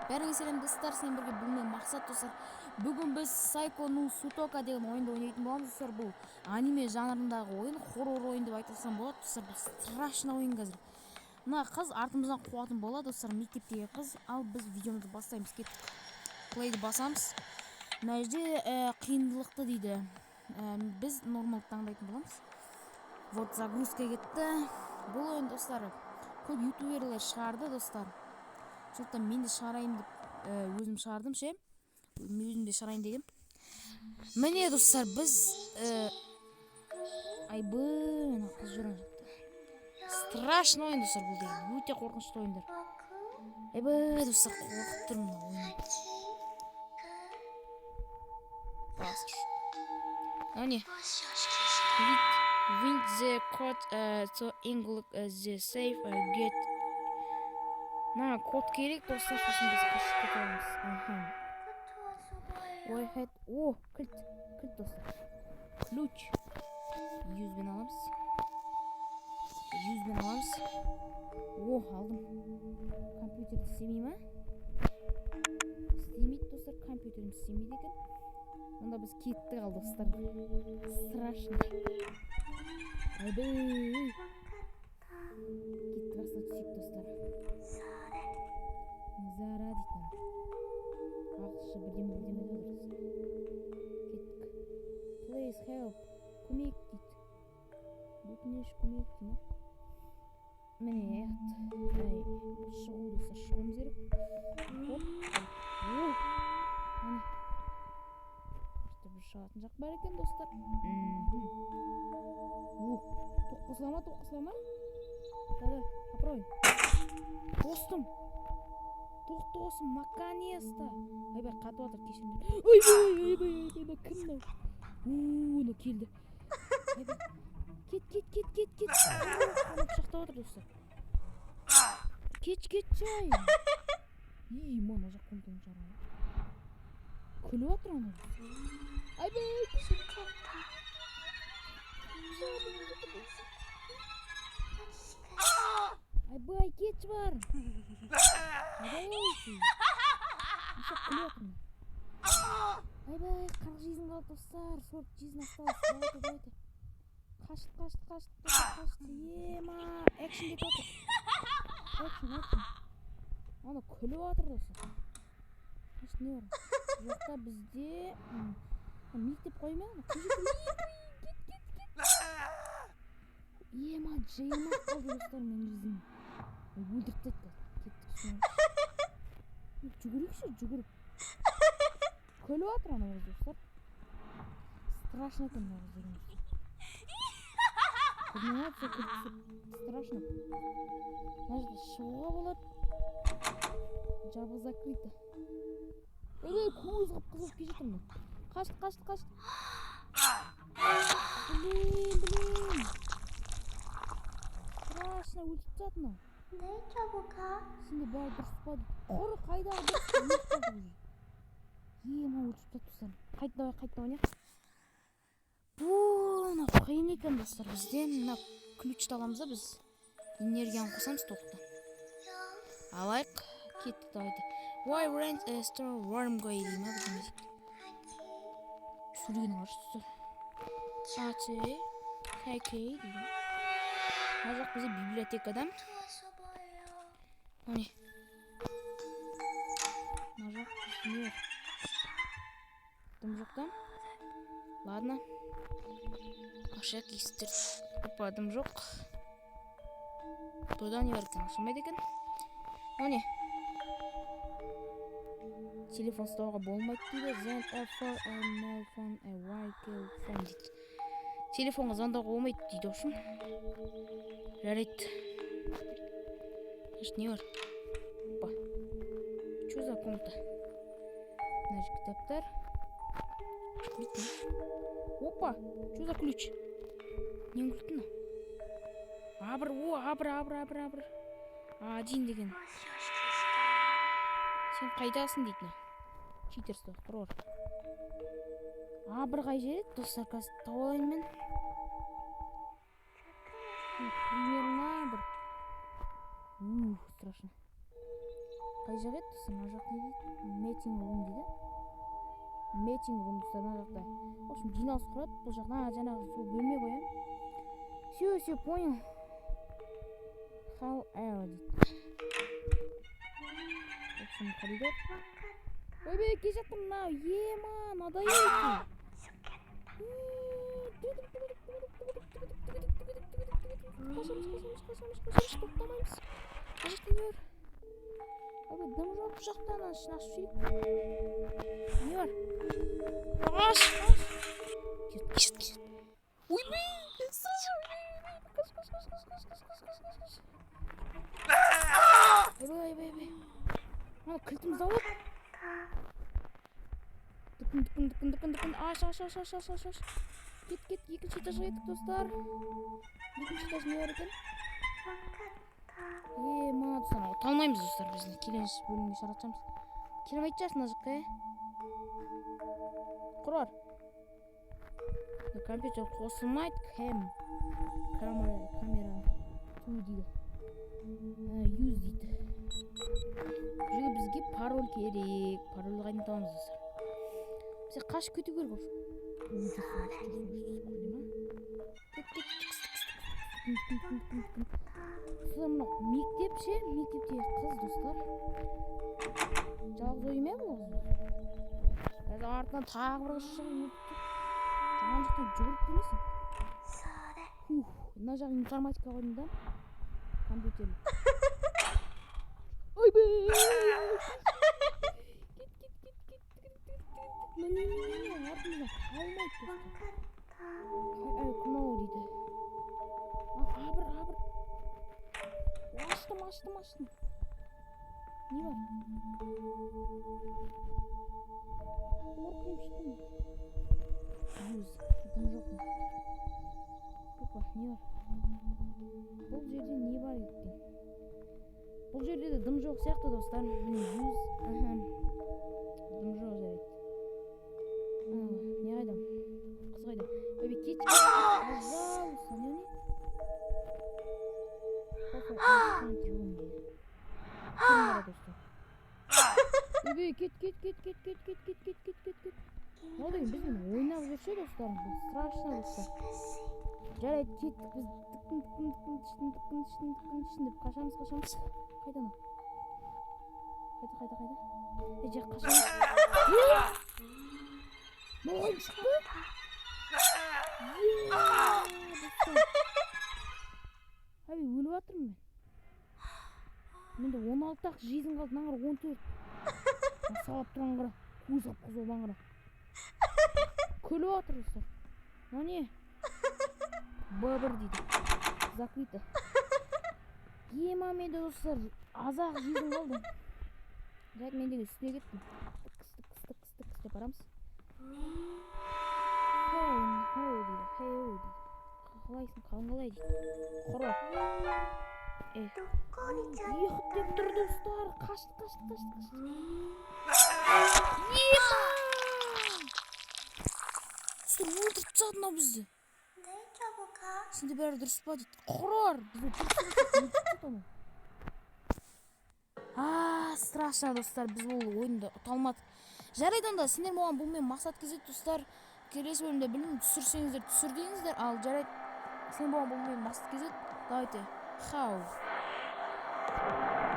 Бәріңе сәлем, достар! Сіздермен бірге бүгін мен, Мақсат. Достар, бүгін біз Сайко ну Сутока деген ойынды ойнайтын боламыз. Достар, бұл аниме жанрындағы ойын, хоррор ойын деп айтсам болады. Достар, бұл страшный ойын. Қазір мына қыз артымыздан қуатын болады, достар, мектептегі қыз. Ал біз видеомызды бастаймыз, кеттік. Плейді басамыз. Мына жерде қиындылықты дейді. Біз нормалды таңдайтын боламыз. Вот, загрузка кетті. Бұл ойын, достар, көп ютуберлер шығарды, достар. Сондықтан мен де шығарайын деп өзім шығардым ше, өзім де шығарайын дегем. Міне, достар, біз айбай, ана қыз жүр ана жақта. Страшный ойын, достар, бұл деген өте қорқынышты ойындар. Айбай, достар, қорқып тұрмын мына ойыннан. Мынау не? With the code to unlock the safe, get. Мына код керек, достар, сосын біз қашып кете аламыз. Аха, ой, хет. О, кілт, кілт, достар, ключ. Юзбен аламыз, юзбен аламыз. О, алдым. Компьютер істемей ма? Істемейді, достар, компьютерім істемейді екен. Онда біз кеттік. Ал, достар, страшно. Айбай, кеттік, астына түсейік, достар. Зара дейді, ағылшынша бірдеме бірдеме деп отыр. Кеттік. Please help, көмек дейді, өтініш, көмек дей ма? Міне, ай, шығу, достар, шығуымыз керек. Хоп, о, міне, бір шығатын жақ бар екен, достар. О, тоқ қосыла ма? Тоқ қосыла ма? Давай, попробуем. Қостым тоқты, қостым, наконец-то. Ойбай, қатып жатыр, кешіріңдер. Ойбай, ойбай, ойбай, мынау кім мынау? У, мынау келді. Ойбай, кет, кет, кет, кет, кет! Ана пышақтап отыр, достар. Кетші, кетші, ай. И, мына жақ комнатаны шығарған. Күліп жатыр анау. Ойбай, кешіріңдер. Айбай, кетші, бар. Айбай, еще күліп жатыр мына. Айбай, 40 жизнь қалды, достар. 40 жизнь осталось. Давайте, давайте. Қашты, қашты, қашты, қашты. Ема, экшн кетіп жатыр. Экшн, экшн. Ана күліп жатыр, достар. Значит, не бар? Бұл жақта бізде мектеп қой ма? Кет, кет, кет. Ема, 20 қалды, достар, менің жизнім. Өлтіріп тастайды қазір. Кеттік үстіне. Жүгірейікші, жүгіріп. Күліп жатыр анау қыз, достар. Страшно екен мына қыз деген. Көрмей ма, күлкісі страшно. Мына жақта шығуға болады. Жабық, закрыто. Ой, көз қып қызыл болып келе жатыр мынау. Қашты, қашты, қашты. Блин, блин. Страшно, өлтіріп тастады мынау. Сенде бәрі дұрыс па дейді. Құр қайдағы дұрыс, өліп қалды уже. Ема, өлтіріп тастады, достар. Қайт, давай, қайт, ойнайық. Бұл мынау қиын екен, достар. Бізде мына ключті аламыз да, біз энергияны қосамыз, тоқты. Алайық, кеттік, давайте. Why rent a store warm guy дей ма, бірдеме дейді. Сөйлегенін қарашы, достар. А, Т, К, К дейді. Мына жақ бізде библиотекадан. Мынау не? Мына жақ бізде не бар? Дым жоқ та? Ладно. Ашайық есіктер. Опа, дым жоқ. Бұда не бар екен? Ашылмайды екен. Мынау не? Телефон ұстауға болмайды дейді. Then a for a mobile phone, a white phone дейді. Телефонға звондауға болмайды дейді, в общем. Жарайды. Значит, не бар? Опа. Что за комната? Мына жерде кітаптар. Ключ. Опа, что за ключ? Ненің кілті мынау? Абыр, о, абыр, абыр, абыр, абыр. А1 деген. Сен қайдасың дейді мынау. Читерство, құрор. Абыр қай жер еді, достар, қазір тауып алайын мен. Примерно бір. Ух, страшно. Қай жақ еді, достар? Мына жақ не дейді? Meeting room дейді. Meeting room, достар, мына жақта. В общем, жиналыс құрады бұл жақ. А, жаңағы сол бөлме ғой, иә. Все, все, понял. Hall L дейді. В общем, коридор. Ойбай, келе жаттым мынау. Ема, надоел екен. Қашамыз, қашамыз, қашамыз, қашамыз, тоқтамаймыз. Мына жақта не бар? Ойбай, дым жоқ бұл жақта. Ана ішін ашып жіберейік. Не бар? Аш, аш. Кет, кет, кет. Ойбай, страшно. Қаш, қаш, қаш, қаш, қаш, қаш, қаш, қаш, қаш, қаш. Ойбай, ойбай, ойбай. Ана кілтімізді алып. Дүкін, дүкін, дүкін, дүкін, дүкін. Аш, аш, аш, аш, аш, аш, аш. Кет, кет, екінші этажға кеттік, достар. Екінші этаж не бар екен? Е, мына, достар, ұта алмаймыз, достар, біз келесі бөлімге шығаратын шығармыз. Келе алмайтын шығарсың мына жаққа, е? Құрар. Компьютер қосылмайды. Cam. Камера, камера. Two дейді. Use дейді. Бұл жерге бізге пароль керек. Парольді қайдан табамыз, достар? Бізге қашып кету керек, в общем. Ой, жүрсін, жүрсін, жүрсін, көрді ма? Кет, кет, тікс, тікс, тікс, тікін, тікін, тікін, тікін. Достар, мынау мектеп ше, мектептегі қыз, достар. Жалғыз ой ма бұл қыз? Қазір артынан тағы бір қыз шығып өтіп тұр. Жан жақтан жүгіріп келмесін. Фух, мына жақ информатика ғой да. Компьютер. Ойбай! Кет, кет, кет, кет, кет, кет, кет. Не, не, не, не, артымыздан қалмайды, достар. Ай, кнопка дейді. А, бір, а, бір. Аштым, аштым, аштым. Не бар? Қорқынышты. Use. Дым жоқ. Опа, не бар? Бұл жерде не бар екен? Бұл жерде де дым жоқ сияқты, достар. Міне, use. Аха. Дым жоқ, жарайды. А, не қайда? Қыз қайда? Ойбай, кет, кет, пожалуйста, не не? Кофе front room дейді. Кім бар, достар? Ойбай, кет, кет, кет, кет, кет, кет, кет, кет, кет, кет, кет. Мынау деген бізбен ойнап жүрсе, достар, бұл страшно, достар. Жарайды, кеттік біз, тікін, тікін, тікін, тішін, тікін, тішін, тікін, тішін деп қашамыз, қашамыз. Қайда анау? Қайда, қайда, қайда? Ей, жақ, қашамыз. Мынау шықты? Е, достар. Әй, өліп жатырмын мен. Менде 16 ақ жизнь қалды, мына қара, 14. Салап тұрған қара, көзі қып қызыл, мына қара. Күліп жатыр, достар. Мынау не? Б1 дейді. Закрыто. Ема, менде, достар, аз-ақ жизнь қалды. Жарайды, мен деген үстіне кеттім. Тікс, тікс, тікс, тікс деп барамыз. Хей, хоу дейді, хей, дейді. Қалайсың, қалың қалай дейді. Құры. Э, ұйқып деп тұр, достар. Қашты, қашты, қашты, қашты. Ема! Достар, өлтіріп тастады мынау бізді. Сенде бәрі дұрыс па дейді. Құрар, бізді дұрыс өлтіріп тастады анау. А, страшно, достар, біз бұл ойынды ұта алмадық. Жарайды онда, сендер болған бұл мен Мақсат кезет, достар. Келесі бөлімде білмеймін, түсірсеңіздер, түсір деңіздер. Ал жарайды, сен болған бұл мен Мақсат кезет. Давайте, хау.